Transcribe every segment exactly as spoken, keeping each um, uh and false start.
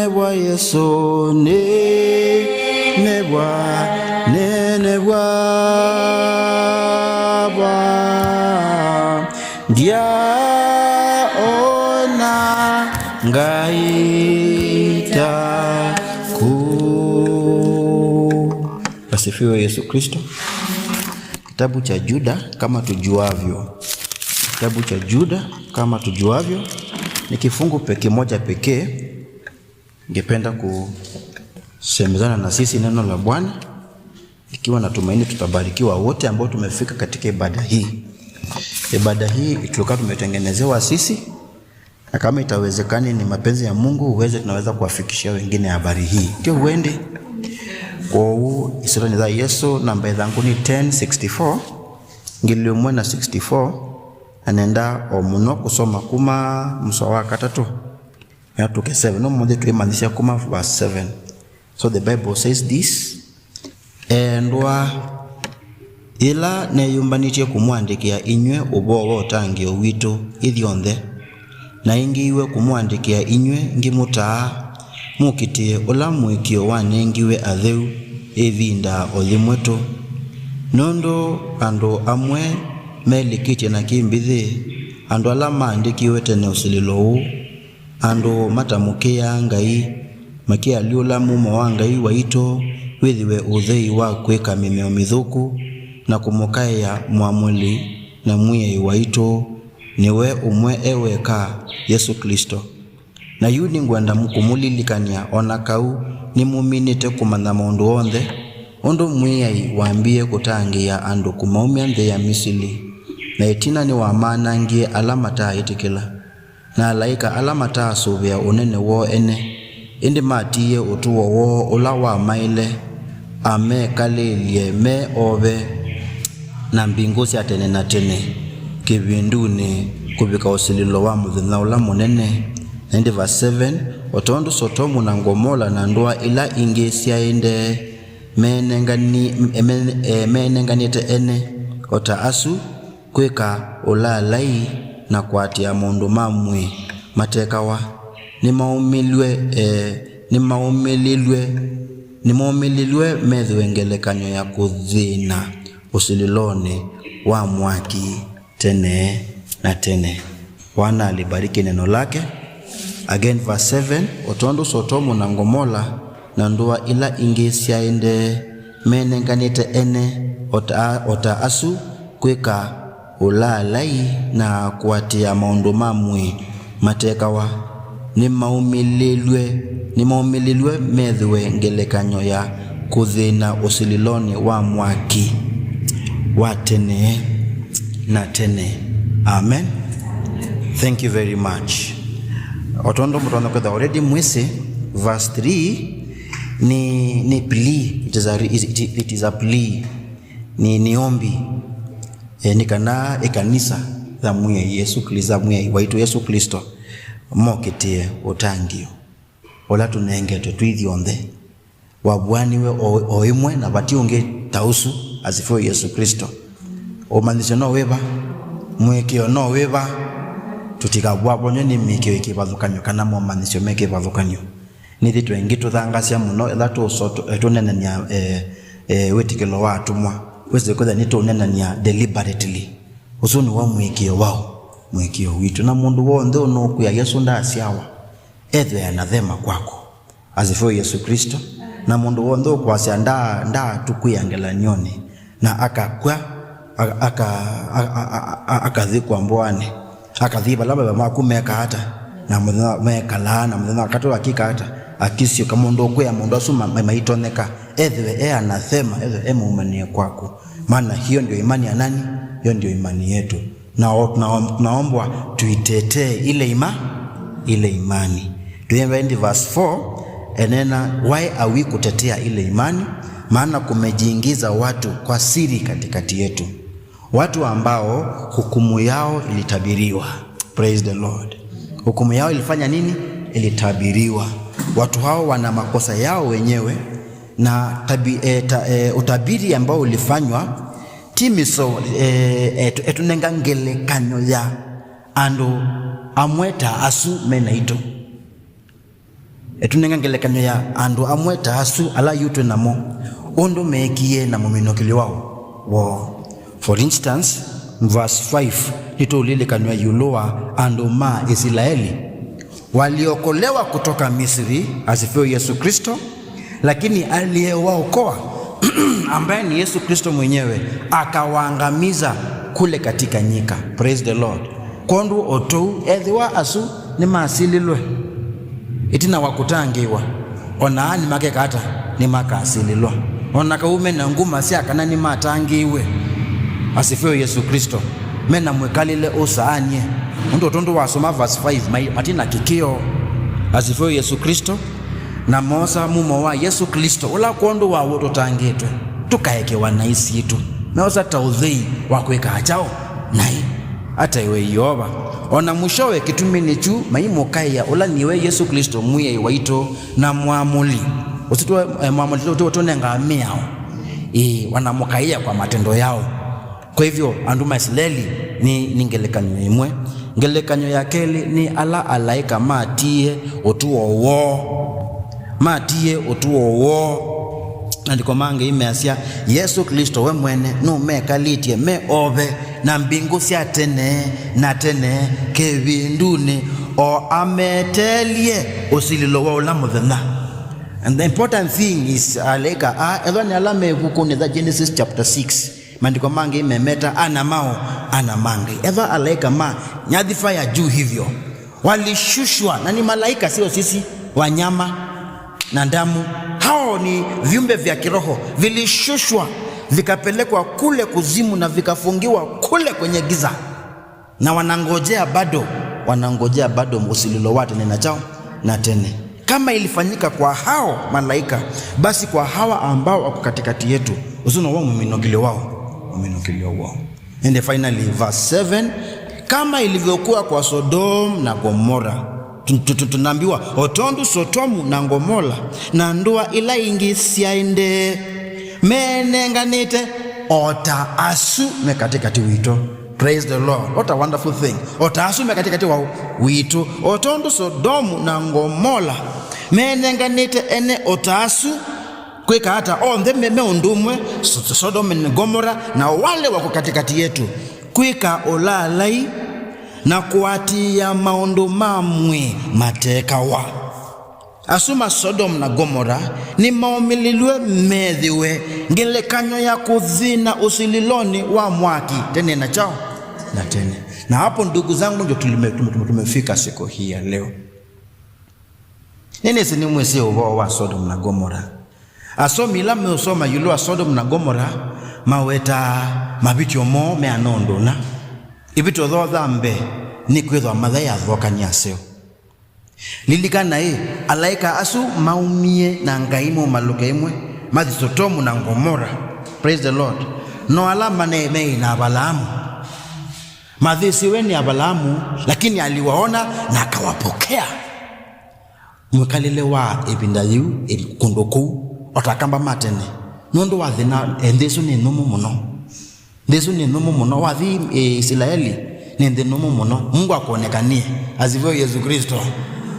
Nenevwa Yesũ, nenevwa, nenevwa, ndyaona Ngai taku. Asifiwe Yesu Kristo. Kitabu cha Juda kama tujuavyo. Kitabu cha Juda kama tujuavyo ni kifungu pe-, kimoja pekee. Ningependa kusemezana na sisi neno la Bwana, nikiwa na tumaini tutabarikiwa wote ambao tumefika katika ibada hii. Ibada hii tulikuwa tumetengenezewa sisi, na kama itawezekani, ni mapenzi ya Mungu uweze, tunaweza kuwafikishia wengine habari hii. Ndio uende. Kwoou, isyĩtwanĩ ya Yesũ, namba ĩthangu nĩ ten sixty-four, ngili ĩmwe na sixty-four, na nenda o mũno kusoma kuma mũsoa wa katatũ. Yatũke seven, ũmũnthĩ twĩmanyĩsya kuma verse seven. So the Bible says this, Endwa, yĩla neyũmbanĩtye kũmũandĩkĩa inyw'ĩ ũvoo wa ũtangĩĩo witũ ithyonthe, naingĩiwe kũmũandĩkĩa inyw'ĩ ngĩmũtaa mũkitĩe ũla mũĩkĩĩo wanengiwe atheu ĩvinda o yĩmwe tũ. Nũndũ andũ amwe melikĩtye na kĩmbithĩ, andũ ala maandĩkiwe tene ũsilĩlo ũũ, andũ matamũkĩaa Ngai, makĩalyũla mumo wa Ngai waitũ wĩthĩwe ũthei wa kwĩka mĩmeo mĩthũku, na kũmũkaĩa Mũamũli na Mwĩai waitũ, nĩwe ũmwe e weka, Yesũ Klĩsto. Na yu nĩngwenda kũmũlilikany'a, o na kau nĩmũminĩte kũmanya maũndũ onthe, ũndũ Mwĩai wambie kũtangĩĩa andũ kũmaumya nthĩ ya Misili, na ĩtina nĩwamanangie ala mataaĩtĩkĩla. Na alaĩka ala mataasũvĩa ũnene woo ene, ĩndĩ matiie ũtũo woo ũla wamaĩle, amekalĩlye me ove na mbingũ sya tene na tene kĩvindunĩ kũvika ũsilĩlo wa mũthenya ũla mũnene. Na ĩndĩ verse seven, o tondũ Sotomu na Ngomola na ndũa ila ingĩ syaĩ ndee meenengani-, me-, e, meenenganĩte ene, o ta asu, kwĩka ũlaalai na kũatĩĩa maũndũ ma mwĩĩ matekawa, nĩmaumĩlw'e, e, nĩmaumĩlĩlw'e, nĩmaumĩlĩlw'e methĩwe ngelekany'o ya kũthĩna ũsilĩlonĩ wa mwaki tene na tene. Bwana alibariki neno lake. Again, verse seven, o tondũ Sotomu na Ngomola na ndũa ila ingĩ syaĩ ndee menenganĩte ene, o ta, o ta asu, kwĩka ũlaalai na kũatĩĩa maũndũ ma mwĩĩ matekawa, nĩmaumĩlĩlw'e, nĩmaumĩlĩlw'e methĩwe ngelekany'o ya kũthĩna ũsilĩlonĩ wa mwaki wa tene na tene. Amen. Thank you very much. O tondũ mũtonya kwĩtha already mwĩsĩ, verse three nĩ, nĩ plea. It is a, it, it is a plea. Nĩ, nĩ ombi. E, nĩ kana ĩkanisa ya Mwĩai Yesũ Klĩsto, ya Mwĩai waitũ Yesũ Klĩsto, mokĩtĩe ũtangĩĩo ũla tũnengetwe twĩ ithyonthe. Wavũaniwe o, o ĩmwe, na vati ũngĩ ta ũsu, asifiwe Yesũ Klĩsto. Ũmanyĩsyo no wĩva? Mũĩkĩĩo no wĩva? Tũtikavũavũany'e nĩ mĩĩkĩĩo ĩ kĩvathũkany'o kana momanyĩsyo me kĩvathũkany'o. Nĩthĩtwe ĩngĩ tũthangasya mũno ĩla tũũso-, tũ-, e, tũneenany'a, e, e, wĩtĩkĩlo wa atũmwa. Wĩsĩ kwĩthĩa nĩtũũneenany'a deliberately. Ũsu nĩw'o mũĩkĩĩo waũ? Mũĩkĩĩo witũ. Na mũndũ w'onthe ũnũkwĩa Yesũ ndaasyawa, ethĩwe anathema kwako. Asifiwe Yesũ Klĩsto. Na mũndũ w'onthe ũkwasya ndaa, ndaatũkwĩa ngelany'onĩ, na akakw'a, aka-, aka-, a-, a-, a-, a-, akathikwa mbũanĩ, akathi vala maveva maku meka ata, na mũthenya mekalaa, na mũthenya wa katatũ akika ata, akĩsyũka. Mũndũ ũkwĩa mũndũ asu ma-, ma-, maitonyeka, ethĩwe e anathema, ethĩwe e mũumanĩe kwaku. Maana hiyo ndio imani ya nani? Hiyo ndio imani yetu. Na o-, na om-, naombwa tuitetee ile ima-, ile imani. Tuimba ĩndĩ verse four, enena, why are we kutetea ile imani? Maana kumejiingiza watu kwa siri katikati yetu. Watu ambao hukumu yao ilitabiriwa. Praise the Lord. Hukumu yao ilifanya nini? Ilitabiriwa. Watu hao wana makosa yao wenyewe, na tabi-, e, ta-, e, utabiri ambao ulifanywa ti mĩsoo, e, e, tu-, etũnenga ngelekany'o ya andũ amwe ta asu me naitũ. Ĩtũnenga ngelekany'o ya andũ amwe ta asu ala yu twĩ namo, ũndũ meekie na mũminũkĩlyo wao woo. For instance, verse five nĩtũũlilikanw'a ĩũlũ wa andũ ma Isilaeli. Waliokolewa kutoka Misri, asifiwe Yesu Kristo, lakini aliyewaokoa ambaye ni Yesu Kristo mwenyewe akawaangamiza kule katika nyika. Praise the Lord. Kwondũ o tũu, ethĩwa asu nĩmasililwe ĩtina wa kũtangĩĩwa, o na aa nĩmakeka ata? Nĩmakasililwa. O na kau me na nguma sya kana nĩmatangĩĩwe, asifiwe Yesu Kristo, me na mwĩkalĩle ũsaanie, ũndũ tondũ wasoma verse five, mai-, mati na kĩkĩo, asifiwe Yesu Kristo, na moosa mumo wa Yesu Kristo, ũla kwondũ wa w'o tũtangĩtwe, tũkaekewa naĩ sitũ. Meosa ta ũthei wa kwĩkaa kyaũ? Naĩ. Ataĩwe Yeova. O na mũsyowe kĩtuminĩ kyu maimũkaĩa ũla niwe Yesũ Klĩsto Mwĩai waitũ na Mwamũli. Ũsu tũ-, eh, Mwamũli tũ-, tũ-, tũnengaa mĩao. Ĩĩ, wanamũkaĩa kwa matendo yao. Kwa hivyo, andũ ma Isilaeli nĩ, nĩ ngelekany'o ĩmwe. Ngelekany'o ya kelĩ nĩ ala alaĩka matiie ũtũo woo. Matiie ũtũo woo. Maandĩko ma Ngai measya, Yesũ Klĩsto we mwene nũmekalĩtye me ove na mbingũ sya tene na tene kĩvindunĩ, o ameteelye ũsilĩlo wa ũla mũthenya. And the important thing is, alaĩka aa, ethwa nĩ ala me ĩvukunĩ ya Genesis chapter six. Maandĩko ma Ngai memeta ana mao, ana ma Ngai. Ethwa alaĩka ma nyadhifa ya juu hivyo, walishushwa, na ni malaika, sio sisi, wanyama na damu. Hao ni viumbe vya kiroho, vilishushwa, vikapelekwa kule kuzimu na vikafungiwa kule kwenye giza. Na wanangojea bado, wanangojea bado usililo wa tene na chao na tene. Kama ilifanyika kwa hao malaika, basi kwa hawa ambao wako katikati yetu, ũsu now'o mũminũkĩlyo wao, mũminũkĩlyo wao. And finally, verse seven, kama ilivyokuwa kwa Sodom na Gomora. Tu-, tu-, tu-, tunaambiwa, o tondũ Sotomu na Gomora na ndũa ila ingĩ syaendee, menenganĩte o ta asu me katĩkatĩ witũ. Praise the Lord. What a wonderful thing. O ta asu me katĩkatĩ wa witũ. O tondũ Sodomu na Gomora menenganĩte ene o ta asu, kwĩka ata onthe me, me ũndũ ũmwe, So-, Sodomu na Gomora na wale wako katikati yetu, kwĩka ũlaalai na kũatĩĩa maũndũ ma mwĩĩ matekawa. Asu ma Sodomu na Gomora nĩmaũmĩlilw'e methĩwe ngelekany'o ya kũthĩna ũsilĩlonĩ wa mwaki tene na chao na tene. Na hapo, ndugu zangu, ndio tulime-, tume-, tume-, tumefika siku hii ya leo. Nĩnĩsĩ nĩmwĩsĩ ũvoo wa Sodomu na Gomora. Asomi ĩla meũsoma ĩũlũ wa Sodomu na Gomora mawetaa mavĩtyo moo meana ũndũ ũna. Ĩvĩtyo yoo ya mbee nĩ kwĩthwa mathaĩ athokani aseo. Lilikanai, alaĩka asu maumie na Ngai maumalũke ĩmwe, mathi Sotomu na Ngomora. Praise the Lord. No ala mane-, meĩ na Avalaamu. Mathĩsiwe nĩ Avalaamu, lakini aliwaona na akawapokea. Mwĩkalĩle wa ĩvinda yĩu, ĩ-, kũndũ kũu, o ta akamba ma tene, nũndũ wa thĩna, e, nthĩ ĩsu nĩ nũmũ mũno. Nthĩ ĩsu nĩ nũmũ mũno. Wathi, ĩ, Isilaeli nĩ nthĩ nũmũ mũno. Mungu akonekanie. Asifiwe Yesu Kristo.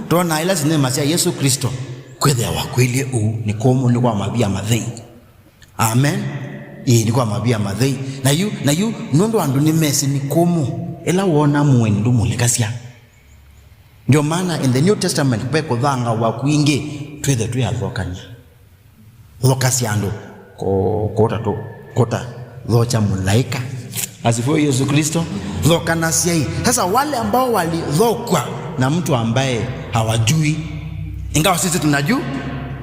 Twonaa ila sinema sya Yesu Kristo, kwĩthĩawa kwĩlye ũu, nĩ kũmũ, nĩ kwa mavia mathei. Amen. Ĩĩ, nĩ kwa mavia mathei. Na yu, na yu, nũndũ andũ nĩmesĩ nĩ kũmũ, ĩla woona mũeni ndũmũlekasya. Ndio maana in the New Testament ve kũthangawa kwingĩ twĩthe twĩ athokany'a. Thokasya andũ. Ko-, kũta tũ-, kũta thokya mũlaĩka. Asifiwe Yesu Kristo. Thokanasyai. Sasa, wale ambao walithokwa na mtu ambaye hawajui, ingawa sisi tunaju-,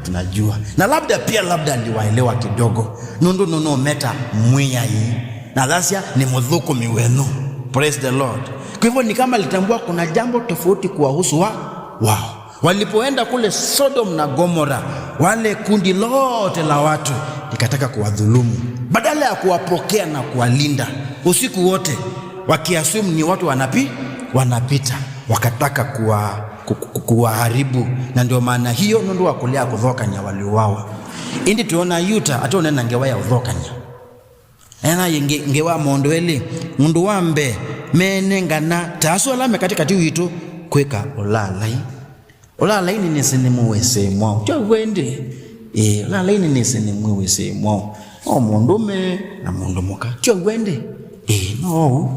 tunajua. Na labda pia, labda aliwaelewa kidogo. Nũndũ nũnũmeta Mwĩai. Na thasya nĩ mũthũkũmi wenyu. Praise the Lord. Kwa hivyo ni kama alitambua kuna jambo tofauti kuwahusu wa-, wao. Walipoenda kule Sodom na Gomora, wale kundi lote la watu likataka kuwadhulumu. Badala ya kuwapokea na kuwalinda, usiku wote wakiassume ni watu wanapi-, wanapita, wakataka kuwa-, ku-, ku-, kuwaharibu. Na ndio maana hiyo nũndũ wa kũlea kũthokany'a waliuawa. Ĩndĩ twĩona Yuta atonena ngewa ya ũthokany'a. Ena yĩngĩ ngewa maũndũ elĩ. Ũndũ wa mbee, meenengana ta asu ala me katĩkatĩ witũ kwĩka ũlaalai. Ũla laini nĩsĩ nĩ mwĩw'ĩsĩ mwaũ. Tyo w'o ĩndĩ? Ĩĩ, ũla laini nĩsĩ nĩ mwĩw'ĩsĩ mwaũ. No mũndũme na mũndũ mũka. Tyo w'o ĩndĩ? Ĩĩ, no ũu.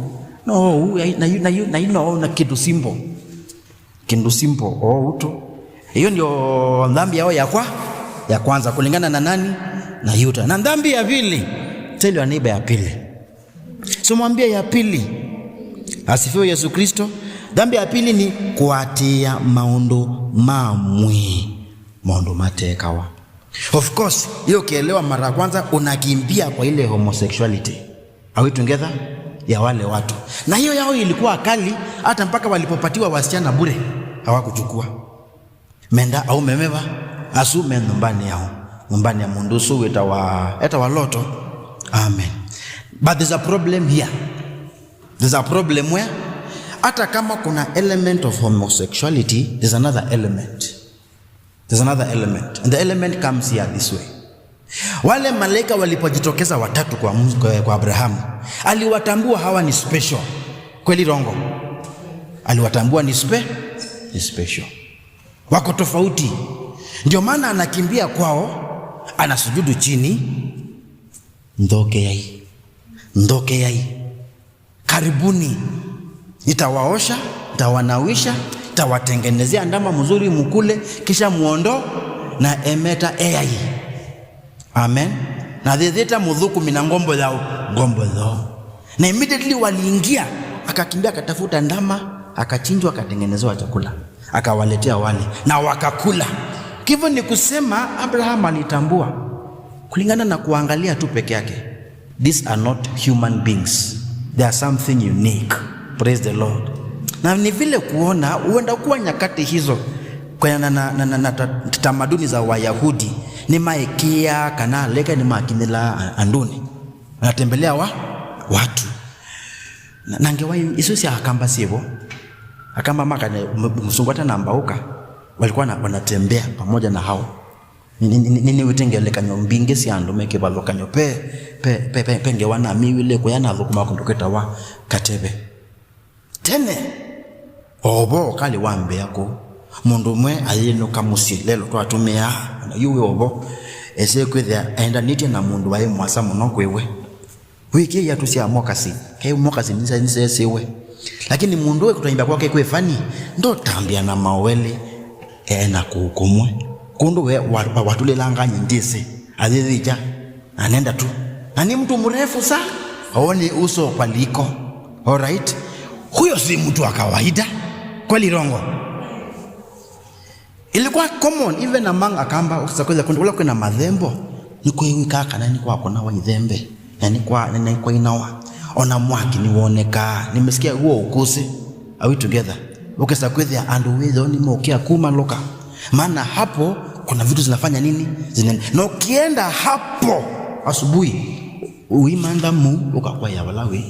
No ũu, ai, na yu, na yu, na yu no ũu na kĩndũ simple. Kĩndũ simple, o ũu tu. Hiyo ndio dhambi yao ya kwa, ya kwanza, kulingana na nani? Na Yuda. Na dhambi ya pili, tell your neighbor ya pili. So mwambie ya pili. Asifiwe Yesu Kristo. Dhambi ya pili ni kũatĩĩa maũndũ ma mwĩĩ, maũndũ matekawa. Of course, hiyo ukielewa mara ya kwanza, unakimbia kwa ile homosexuality. Are we together? Ya wale watu. Na hiyo yao ilikuwa kali, hata mpaka walipopatiwa wasichana bure, hawakuchukua. Menda aume meva, asu me nyumbani yao. Nyumbani ya mũndũ ũsu wĩtawa, etawa Loto. Amen. But there's a problem here. There's a problem where, hata kama kuna element of homosexuality, there's another element. There's another element. And the element comes here this way. Wale malaika walipojitokeza watatu kwa, Mus-, kwa, kwa Abrahamu, aliwatambua hawa ni special. Kweli rongo? Aliwatambua ni spe-, ni special. Wako tofauti. Ndio maana anakimbia kwao, anasujudu chini. Nthokeai. Nthokeai. Karibuni. Nitawaosha, nitawanawisha, nitawatengenezea ndama mzuri mkule, kisha muondo na emeta eyai. Amen. Na thetheta mũthũkũmi na ngombo yao, ngombo yao. Na immediately waliingia, akakimbia akatafuta ndama, akachinjwa, akatengenezewa chakula, akawaletea wale, na wakakula. Hivyo ni kusema Abraham alitambua, kulingana na kuangalia tu peke yake, these are not human beings. They are something unique. Praise the Lord. Na ni vile kuona, huenda kuwa nyakati hizo, kwa na, na, na, na, na ta-, tamaduni za Wayahudi, nĩmaĩkĩĩaa kana alaĩka nĩmakinyĩlaa a-, andũnĩ. Wanatembelea wa-, watu. Na, na ngewa isu sya Akamba syĩvo. Akamba makane, m-, msungu atanambaũka, walikuwa na, wanatembea pamoja na hao. Nĩ, nĩ, nĩ, nĩnĩw'ĩte ngelekany'o mbingĩ sya andũ me kĩvathũkany'o. Pe, pe, pe, pe, pe ngewa namĩw'ĩle kũya nathũkũma kũndũ kwĩtawa Kateve. Tene, o vo ũkalĩ wambĩa kũu, mũndũ ũmwe ayĩnũka mũsyĩ, lelo twatũmĩaa, ona yu wĩ o vo, ese kwĩthĩa aendanĩtye na mũndũ waĩ mũasa mũno kwĩ we. Wĩkĩe iatũ sya mokasini. Kaĩ mokasini nĩse-, nĩseesĩwe. Lakini mũndũ ũyũ kũtambya kwake kwĩ funny, ndotambya na maũelĩ e na kũũ kũmwe. Kũndũ we wa-, wa-, watũlĩlanga nyindĩsĩ, ayĩthĩkya, na nenda tu. Na ni mtu mrefu sana, aone uso kwa liko. Alright? Huyo si mtu wa kawaida. Kweli rongo? Ilikuwa common even among Akamba, ũkĩsa kwĩthĩa kũndũ kũla kwĩna mathembo, nĩkwĩw'ĩkaa kana nĩkwakũnawa ithembe, na nĩkwa-, na nĩkwainawa. Ona mwaki nĩwonekaa, nimesikia huo ukusi. Are we together? Ũkĩsa kwĩthĩa andũ wĩthĩo nĩmokĩa kuma loka. Maana hapo kuna vitu zinafanya nini? Zinaenda. Na ukienda hapo asubuhi, uimantha mu, ukakwaya vala wĩ.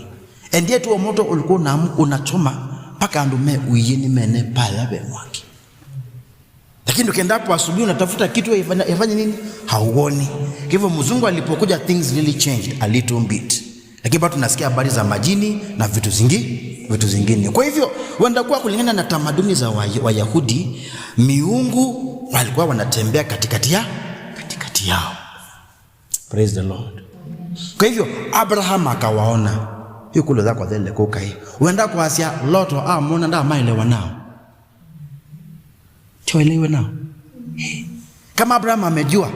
And yet huo moto ulikuwa una-, unachoma, mpaka andũ me uiĩnĩ mene paya ve mwaki. Lakini ukienda hapo asubuhi unatafuta kitu ya ifanya, ifanye nini? Hauoni. Kwa hivyo mzungu alipokuja, things really changed a little bit. Lakini bado tunasikia habari za majini na vitu zingi-, vitu zingine. Kwa hivyo, wenda kuwa kulingana na tamaduni za Wa-, Wayahudi, miungu walikuwa wanatembea katikati ya, katikati yao. Praise the Lord. Kwa hivyo, Abraham akawaona. Yu kũlũ thakwa thele kũkai. Wenda kwasya, Loto amona ndamaelewa nao. Tiwaelewe nao. Kama Abraham amejua,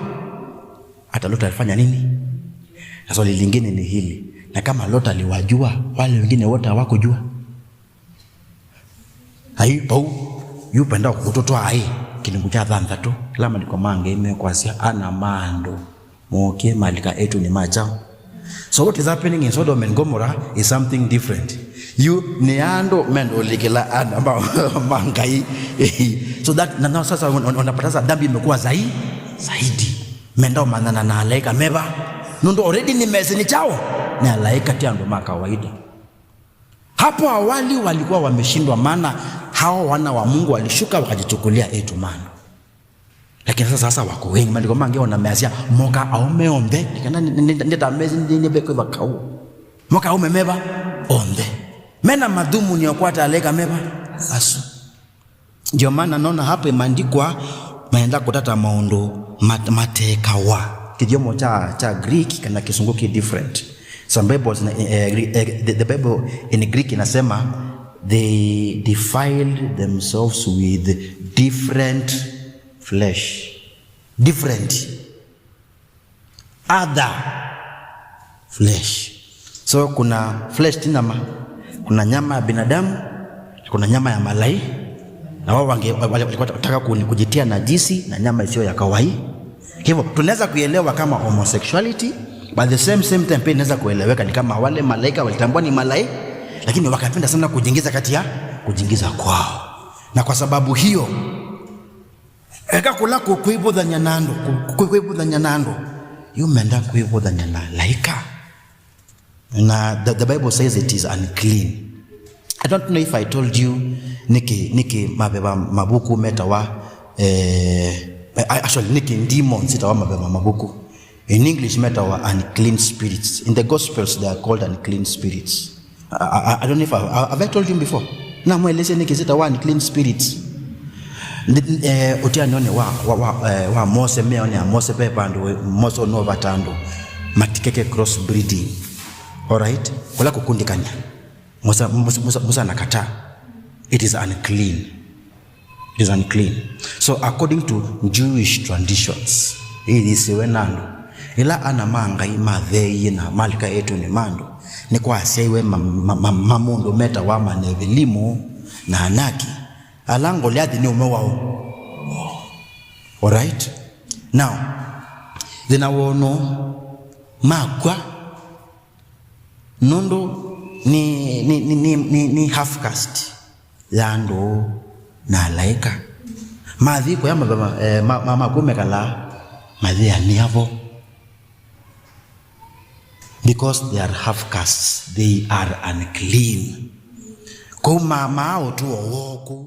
hata Lot alifanya nini? Na swali lingine ni hili. Na kama Lot aliwajua, wale wengine wote hawakujua? Ai, pau, yu penda kũtũtwaa, ai, kĩlungu kya thanthatũ, kĩla maandĩko ma Ngai mekwasya, ana ma andũ mookie malika eĩtunĩ ma kyaũ. So what is happening in Sodom and Gomorrah is something different. Yu nĩ andũ mendũlĩkĩla ana ma, ma Ngai. So that, na, na sasa un-, un-, unapata sasa dhambi imekuwa zai-, zaidi. Menda ũmanyana na alaĩka meva. Nũndũ already nĩ mesĩ nĩ kyaũ. Nĩ alaĩka, ti andũ ma kawaida. Hapo awali walikuwa wameshindwa, maana hao wana wa Mungu walishuka wakajichukulia eĩtu ma andũ. Lakini sasa, sasa wako wengi. Maandĩko mangĩ ona measya, moka aũme onthe. Nĩ kana nĩ, nĩ, nĩ, nĩ ta mesi nĩ, nĩ bekwĩva kaũ. Moka aũme meva onthe. Mena madhumuni ya kũkwata alaĩka meva asu. Ndio maana naona hapa imeandikwa maenda kũtata maũndũ mat-, matekawa. Kĩthyomo kya, kya Greek kana Kĩsũngũ kĩ different. Some Bibles, eh, eh, the, the Bible in Greek inasema, "They defiled themselves with different flesh." Different. Other flesh. So kuna flesh ti nyama. Kuna nyama ya binadamu, kuna nyama ya malai. Na wao wange-, wale walikuwa taka ku-, kujitia najisi na nyama isiyo ya kawaida. Hivyo tunaweza kuelewa kama homosexuality, but the same, same time pia inaweza kueleweka ni kama wale malaika walitambua ni malai, lakini wakapenda sana kujiingiza kati ya, kujiingiza kwao. Na kwa sababu hiyo, eka kũla kũ-, kwĩvũthany'a na andũ, kũ-, kũ-, kwĩvũthany'a na andũ, yu menda kwĩvũthany'a na laika. Na the, the Bible says it is unclean. I don't know if I told you nĩkĩ, nĩkĩ maveva mavuku metawa, eh, actually, nĩkĩ demons itawa maveva mavuku. In English, metawa unclean spirits. In the Gospels, they are called unclean spirits. I, I, I don't know if I, I, have I told you before? Na mwelesya nĩkĩ syĩtawa unclean spirits. Ndi-, eh, ũtianĩonĩ wa, wa, wa, eh, wa Mose, mĩaonĩ ya Mose, ve vandũ we-, Mose ũnũvata andũ matikeke cross breeding. Alright? Kũla kũkundĩkany'a. Musa, Musa, Musa, Musa anakataa. It is unclean. It is unclean. So according to Jewish traditions, ĩyĩsĩwe na andũ, ĩla ana ma Ngai matheeie na malika eĩtunĩ ma andũ, nĩkwasyaiwe ma, ma, ma, ma mũndũ metawa Manevilimu na Anaki, ala Ngoliathi nĩ ũmwe wao. Alright? Now, thĩna woo nũũ? Makw'a nũndũ nĩ, nĩ, nĩ, nĩ, nĩ, nĩ half caste ya andũ na alaĩka. Mathi kũya maveva, eh, ma, ma, makw'o mekalaa, mathĩanĩa vo. Because they are half castes, they are unclean. Kũu ma, maa ũtũo woo kũu.